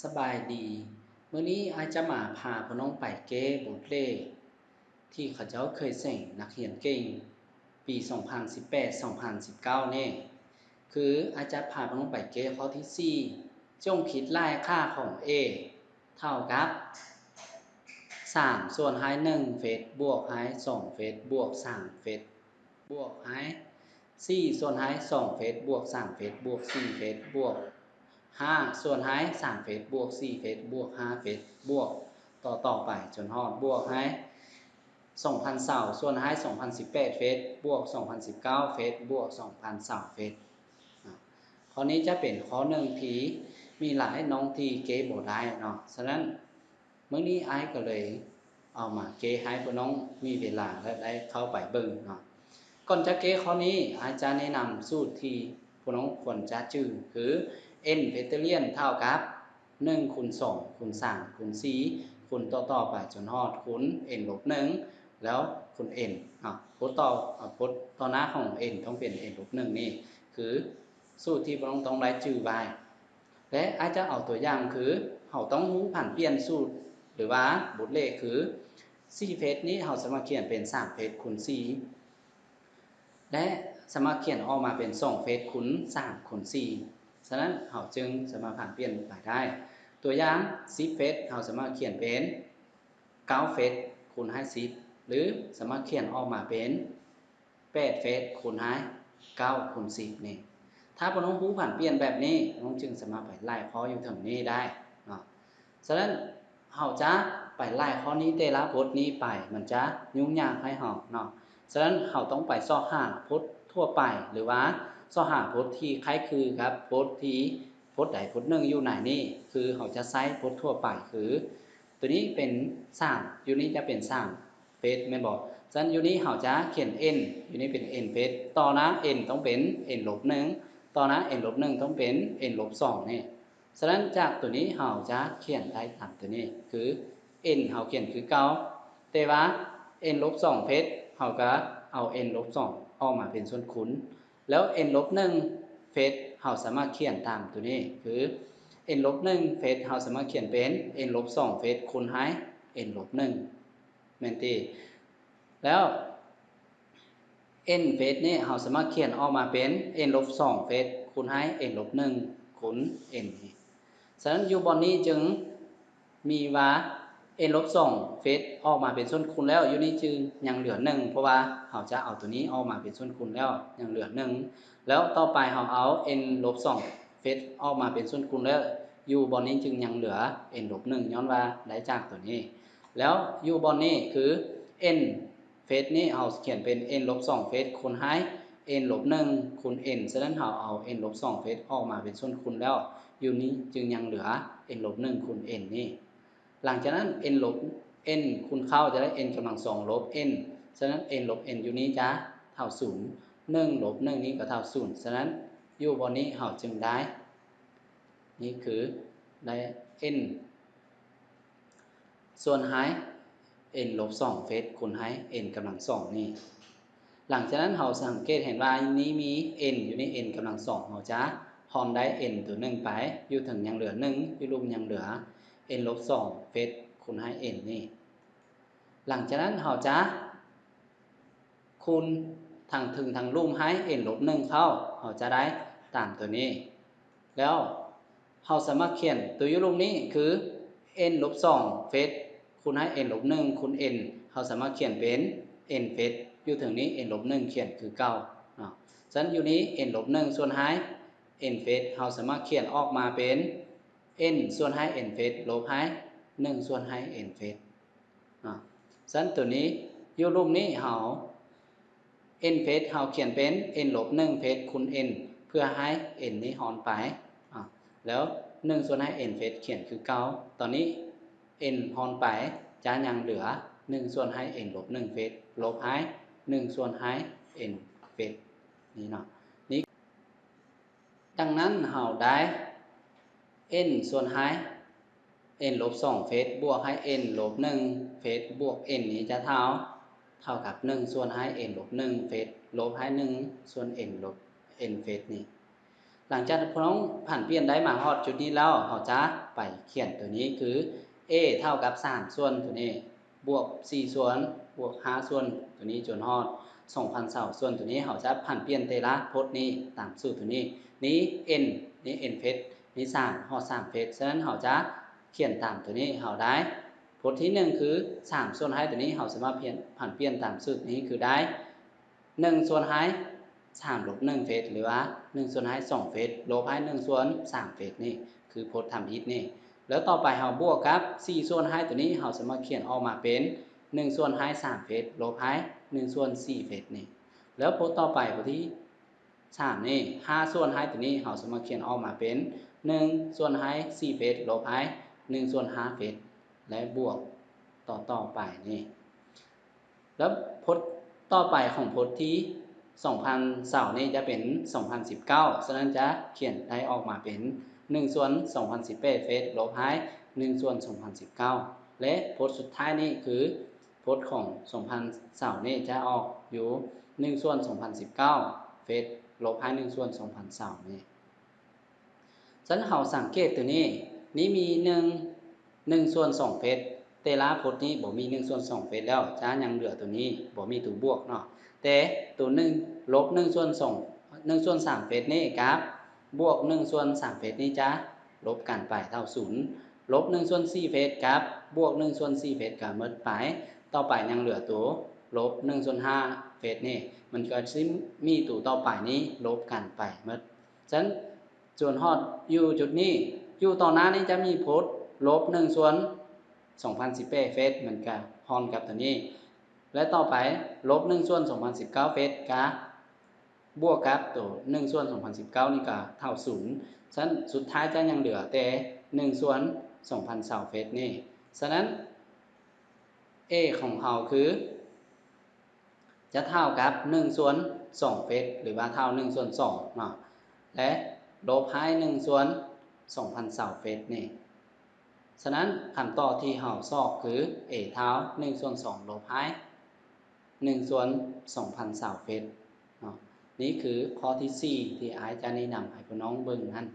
ສະບາຍດີ, ມື້ນີ້ອ້າຍຈະມາພາພວກນ້ອງໄປແກ້ບົດເລກທີ່ເຂົາເຈົ້າເຄີຍເສັງນັກຮຽນເກັ່ງປີສອງພັນສິບແປດ ສອງພັນສິບເກົ້ານີ້ ຄືອ້າຍຈະພາພວກນ້ອງໄປແກ້ຂໍ້ທີສີ່ ຈົ່ງຄິດລາຍຄ່າຂອງ A ເທົ່າກັບ ສາມສ່ວນໃຫ້ໜຶ່ງເຟດ ບວກໃຫ້ສອງເຟດ ບວກສາມເຟດ ບວກໃຫ້ສີ່ສ່ວນໃຫ້ສອງເຟດ ບວກສາມເຟດ ບວກສີ່ເຟດ ບວກຫ້າສ່ວນໃຫ້ສາມເຟດ ບວກສີ່ເຟດ ບວກຫ້າເຟດ ບວກຕໍ່ໆໄປຈົນຮອດ ບວກໃຫ້ສອງພັນຊາວສ່ວນໃຫ້ສອງພັນສິບແປດເຟດ ບວກສອງພັນສິບເກົ້າເຟດ ບວກສອງພັນຊາວເຟດ. ອາ ຂໍ້ນີ້ຈະເປັນຂໍ້ໜຶ່ງທີ່ມີຫຼາຍນ້ອງທີ່ແກ້ບໍ່ໄດ້ເນາະ. ສະນັ້ນ ມື້ນີ້ອ້າຍກໍເລີຍເອົາມາແກ້ໃຫ້ພວກນ້ອງມີເວລາ ແລະ ໄດ້ເຂົ້າໄປເບິ່ງເນາະ. ກ່ອນຈະແກ້ຂໍ້ນີ້ ອ້າຍຈະແນະນຳສູດທີ່ພວກນ້ອງຄວນຈະຈື່ ຄື n factorial ເທົ່າກັບໜຶ່ງຄູນສອງຄູນສາມຄູນສີ່ ຄູນຕໍ່ໆໄປຈົນຮອດຄູນ n ລົບໜຶ່ງ ແລ້ວຄູນ n ເນາະ. ພົດຕໍ່ ເອົາ ພົດຕໍ່ໜ້າຂອງ n ຕ້ອງເປັນ n ລົບໜຶ່ງນີ້ ຄືສູດທີ່ພວກນ້ອງຕ້ອງໄດ້ຈື່ໄວ້. ແລະ ອາດຈະເອົາຕົວຢ່າງຄື ເຮົາຕ້ອງຮູ້ຜັນປ່ຽນສູດ ຫຼືວ່າບົດເລກຄື ສີ່ເຟດນີ້ເຮົາສາມາດຂຽນເປັນສາມເຟດຄູນສີ່ ແລະ ສາມາດຂຽນອອກມາເປັນສອງເຟດຄູນສາມຄູນສີ່ ສະນັ້ນເຮົາຈຶ່ງສາມາດຜັນປ່ຽນໄປໄດ້. ຕົວຢ່າງ ສິບເຟດ ເຮົາສາມາດຂຽນເປັນເກົ້າເຟດຄູນໃຫ້ສິບ ຫຼື ສາມາດຂຽນອອກມາເປັນ ແປດເຟດຄູນໃຫ້ເກົ້າຄູນສິບນີ້. ຖ້າພວກນ້ອງຮູ້ຜັນປ່ຽນແບບນີ້ ນ້ອງຈຶ່ງສາມາດໄປໄລ່ຂໍ້ຢູ່ເທິງນີ້ໄດ້ເນາະ. ສະນັ້ນ ເຮົາຈະໄປໄລ່ຂໍ້ນີ້ແຕ່ລະບົດນີ້ໄປ ມັນຈະຫຍຸ້ງຍາກໃຫ້ເຮົາເນາະ. ສະນັ້ນ ເຮົາຕ້ອງໄປຊອກຫາບົດທົ່ວໄປ ຫຼືວ່າຊອກຫາບົດທີ່ຄ້າຍຄືກັບບົດທີ່ ບົດໃດບົດໜຶ່ງຢູ່ໃນນີ້ ຄືເຮົາຈະໃຊ້ບົດທົ່ວໄປ ຄື ຕົວນີ້ເປັນສາມ ຢູ່ນີ້ຈະເປັນສາມເຟດແມ່ນບໍ່? ສະນັ້ນຢູ່ນີ້ເຮົາຈະຂຽນ n ຢູ່ນີ້ເປັນ n ເຟດ ຕໍ່ໜ້າ n ຕ້ອງເປັນ n ລົບໜຶ່ງ ຕໍ່ໜ້າ n ລົບໜຶ່ງຕ້ອງເປັນ n ລົບສອງນີ້. ສະນັ້ນຈາກຕົວນີ້ເຮົາຈະຂຽນໄດ້ຕາມຕົວນີ້ ຄື n ເຮົາຂຽນຄືເກົ່າ ແຕ່ວ່າ n ລົບສອງເຟດ ເຮົາກໍເອົາ n ລົບສອງອອກມາເປັນສ່ວນຄູນ ແລ້ວ n ລົບໜຶ່ງເຟດ ເຮົາສາມາດຂຽນຕາມຕົວນີ້ ຄື n ລົບໜຶ່ງເຟດ ເຮົາສາມາດຂຽນເປັນ n ລົບສອງເຟດ ຄູນໃຫ້ n ລົບໜຶ່ງ ແມ່ນຕິ? ແລ້ວ n ເຟດນີ້ ເຮົາສາມາດຂຽນອອກມາເປັນ n ລົບສອງເຟດ ຄູນໃຫ້ n ລົບໜຶ່ງ ຄູນ n ນີ້. ສະນັ້ນຢູ່ບ່ອນນີ້ຈຶ່ງ ມີວ່າ n ລົບສອງເຟດອອກມາເປັນສ່ວນຄູນແລ້ວ ຢູ່ນີ້ຈຶ່ງຍັງເຫຼືອໜຶ່ງ ເພາະວ່າເຮົາຈະເອົາຕົວນີ້ອອກມາເປັນສ່ວນຄູນແລ້ວ ຍັງເຫຼືອໜຶ່ງ ແລ້ວຕໍ່ໄປເຮົາເອົາ n ລົບສອງເຟດອອກມາເປັນສ່ວນຄູນແລ້ວ ຢູ່ບ່ອນນີ້ຈຶ່ງຍັງເຫຼືອ n ລົບໜຶ່ງ ຍ້ອນວ່າໄດ້ຈາກຕົວນີ້ ແລ້ວຢູ່ບ່ອນນີ້ຄື n ເຟດນີ້ເຮົາຂຽນເປັນ n ລົບສອງເຟດ ຄູນໃຫ້ n ລົບໜຶ່ງ ຄູນ n ສະນັ້ນເຮົາເອົາ n ລົບສອງເຟດອອກມາເປັນສ່ວນຄູນແລ້ວ ຢູ່ນີ້ຈຶ່ງຍັງເຫຼືອ n ລົບໜຶ່ງ ຄູນ n ນີ້. ຫຼັງຈາກນັ້ນ n ລົບ n ຄູນເຂົ້າຈະໄດ້ n ກຳລັງສອງລົບ n ສະນັ້ນ n ລົບ n ຢູ່ນີ້ຈະເທົ່າສູນ ໜຶ່ງລົບໜຶ່ງນີ້ກໍເທົ່າສູນ ສະນັ້ນຢູ່ບ່ອນນີ້ເຮົາຈຶ່ງໄດ້ ນີ້ຄືໄດ້ n ສ່ວນໃຫ້ n ລົບສອງເຟດ ຄູນໃຫ້ n ກຳລັງສອງນີ້. ຫຼັງຈາກນັ້ນເຮົາສັງເກດເຫັນວ່ານີ້ມີ n ຢູ່ໃນ n ກຳລັງສອງ ເຮົາຈະຮ່ອນໄດ້ n ຕົວໜຶ່ງໄປ ຢູ່ເທິງຍັງເຫຼືອໜຶ່ງ ຢູ່ລຸ່ມຍັງເຫຼືອ n ລົບສອງເຟດ ຄູນໃຫ້ n ນີ້. ຫຼັງຈາກນັ້ນເຮົາຈະ ຄູນທັງເທິງທັງລຸ່ມໃຫ້ n ລົບໜຶ່ງເຂົ້າ ເຮົາຈະໄດ້ຕາມຕົວນີ້ ແລ້ວເຮົາສາມາດຂຽນຕົວຢູ່ລຸ່ມນີ້ຄື n ລົບສອງເຟດ ຄູນໃຫ້ n ລົບໜຶ່ງ ຄູນ n ເຮົາສາມາດຂຽນເປັນ n ເຟດ ຢູ່ເທິງນີ້ n ລົບໜຶ່ງຂຽນຄືເກົ່າເນາະ. ສະນັ້ນຢູ່ນີ້ n ລົບໜຶ່ງສ່ວນໃຫ້ n ເຟດ ເຮົາສາມາດຂຽນອອກມາເປັນ n ສ່ວນໃຫ້ n ເຟດ ລົບໃຫ້ໜຶ່ງສ່ວນໃຫ້ n ເຟດ ເນາະ. ສະນັ້ນຕົວນີ້ຢູ່ລຸ່ມນີ້ເຮົາ n ເຟດ ເຮົາຂຽນເປັນ n ລົບໜຶ່ງເຟດ ຄູນ n ເພື່ອໃຫ້ n ນີ້ຮ່ອນໄປ ອາ ແລ້ວໜຶ່ງສ່ວນໃຫ້ n ເຟດຂຽນຄືເກົ່າ. ຕອນນີ້ n ຮ່ອນໄປຈະຍັງເຫຼືອໜຶ່ງສ່ວນໃຫ້ n ລົບໜຶ່ງເຟດ ລົບໃຫ້ໜຶ່ງສ່ວນໃຫ້ n ເຟດ ນີ້ເນາະ. ນີ້ ດັ່ງນັ້ນເຮົາໄດ້ n ສ່ວນໃຫ້ n ລົບສອງເຟດ ບວກໃຫ້ n ລົບໜຶ່ງເຟດ ບວກ n ນີ້ຈະເທົ່າ ເທົ່າກັບໜຶ່ງສ່ວນໃຫ້ n ລົບໜຶ່ງເຟດ ລົບໃຫ້ໜຶ່ງສ່ວນ n ລົບ n ເຟດນີ້. ຫຼັງຈາກພວກນ້ອງຜັນປ່ຽນໄດ້ມາຮອດຈຸດນີ້ແລ້ວ ເຮົາຈະໄປຂຽນໂຕນີ້ຄື a ເທົ່າກັບສາມສ່ວນໂຕນີ້ ບວກສີ່ສ່ວນ ບວກຫ້າສ່ວນໂຕນີ້ ຈົນຮອດສອງພັນຊາວສ່ວນໂຕນີ້ ເຮົາຈະຜັນປ່ຽນແຕ່ລະພົດນີ້ຕາມສູດໂຕນີ້. ນີ້ n ນີ້ n ເຟດ ນີ້ສາມ ຮອດສາມເຟດ. ສະນັ້ນເຮົາຈະຂຽນຕາມໂຕນີ້ ເຮົາໄດ້ ພົດທີໜຶ່ງຄືສາມສ່ວນໄຮໂຕນີ້ ເຮົາສາມາດປ່ຽນ ຜັນປ່ຽນຕາມສູດນີ້ຄືໄດ້ ໜຶ່ງສ່ວນໄຮສາມລົບໜຶ່ງເຟດ ຫຼືວ່າໜຶ່ງສ່ວນໄຮສອງເຟດ ລົບໄຮໜຶ່ງສ່ວນສາມເຟດນີ້ ຄືພົດທຳອິດນີ້. ແລ້ວຕໍ່ໄປເຮົາບວກກັບສີ່ສ່ວນໄຮໂຕນີ້ ເຮົາສາມາດຂຽນອອກມາເປັນໜຶ່ງສ່ວນໄຮສາມເຟດ ລົບໄຮໜຶ່ງສ່ວນສີ່ເຟດນີ້. ແລ້ວພົດຕໍ່ໄປ ບົດທີສາມນີ້ ຫ້າສ່ວນໄຮໂຕນີ້ ເຮົາສາມາດຂຽນອອກມາເປັນໜຶ່ງສ່ວນໄຮສີ່ເຟດ ລົບໄຮໜຶ່ງສ່ວນຫ້າເຟດ ແລະ ບວກຕໍ່ໆໄປນີ້. ແລ້ວພົດຕໍ່ໄປຂອງພົດທີສອງພັນຊາວນີ້ຈະເປັນສອງພັນສິບເກົ້າ ສະນັ້ນຈະຂຽນໄດ້ອອກມາເປັນໜຶ່ງສ່ວນສອງພັນສິບແປດເຟດ ລົບໄຮໜຶ່ງສ່ວນສອງພັນສິບເກົ້າ ແລະ ພົດສຸດທ້າຍນີ້ຄື ພົດຂອງສອງພັນຊາວນີ້ຈະອອກຢູ່ໜຶ່ງສ່ວນສອງພັນສິບເກົ້າເຟດ ລົບໄຮໜຶ່ງສ່ວນສອງພັນຊາວນີ້. ສະນັ້ນເຮົາສັງເກດໂຕນີ້ ນີ້ມີໜຶ່ງ ໜຶ່ງສ່ວນສອງເຟດ ແຕ່ລະພົດນີ້ບໍ່ມີໜຶ່ງສ່ວນສອງເຟດແລ້ວ ຈະຍັງເຫຼືອໂຕນີ້ ບໍ່ມີໂຕບວກເນາະ ແຕ່ໂຕໜຶ່ງ ລົບໜຶ່ງສ່ວນສອງ ໜຶ່ງສ່ວນສາມເຟດນີ້ກັບ ບວກໜຶ່ງສ່ວນສາມເຟດນີ້ຈະລົບກັນໄປເທົ່າສູນ ລົບໜຶ່ງສ່ວນສີ່ເຟດກັບບວກໜຶ່ງສ່ວນສີ່ເຟດກໍໝົດໄປ ຕໍ່ໄປຍັງເຫຼືອໂຕລົບໜຶ່ງສ່ວນຫ້າເຟດນີ້ ມັນກໍຊິມີໂຕຕໍ່ໄປນີ້ລົບກັນໄປໝົດ. ສະນັ້ນ ຈົນຮອດຢູ່ຈຸດນີ້ ຢູ່ຕໍ່ໜ້ານີ້ຈະມີພົດລົບໜຶ່ງສ່ວນສອງພັນສິບແປດເຟດ ມັນກະຮ່ອນກັບໂຕນີ້ ແລະ ຕໍ່ໄປລົບໜຶ່ງສ່ວນສອງພັນສິບເກົ້າເຟດ ກະບວກກັບໂຕໜຶ່ງສ່ວນສອງພັນສິບເກົ້ານີ້ກະເທົ່າສູນ. ສະນັ້ນສຸດທ້າຍຈະຍັງເຫຼືອແຕ່ໜຶ່ງສ່ວນສອງພັນຊາວເຟດນີ້. ສະນັ້ນ a ຂອງເຮົາຄື ຈະເທົ່າກັບໜຶ່ງສ່ວນສອງເຟດ ຫຼືວ່າເທົ່າໜຶ່ງສ່ວນສອງເນາະ ແລະ ລົບໃຫ້ໜຶ່ງສ່ວນສອງພັນຊາວເຟດນີ້. ສະນັ້ນ ຄຳຕອບທີ່ເຮົາຊອກຄື a ເທົ່າໜຶ່ງສ່ວນສອງລົບໃຫ້ໜຶ່ງສ່ວນສອງພັນຊາວເຟດເນາະ. ນີ້ຄືຂໍ້ທີສີ່ ທີ່ອ້າຍຈະແນະນຳໃຫ້ພວກນ້ອງເບິ່ງນັ້ນ.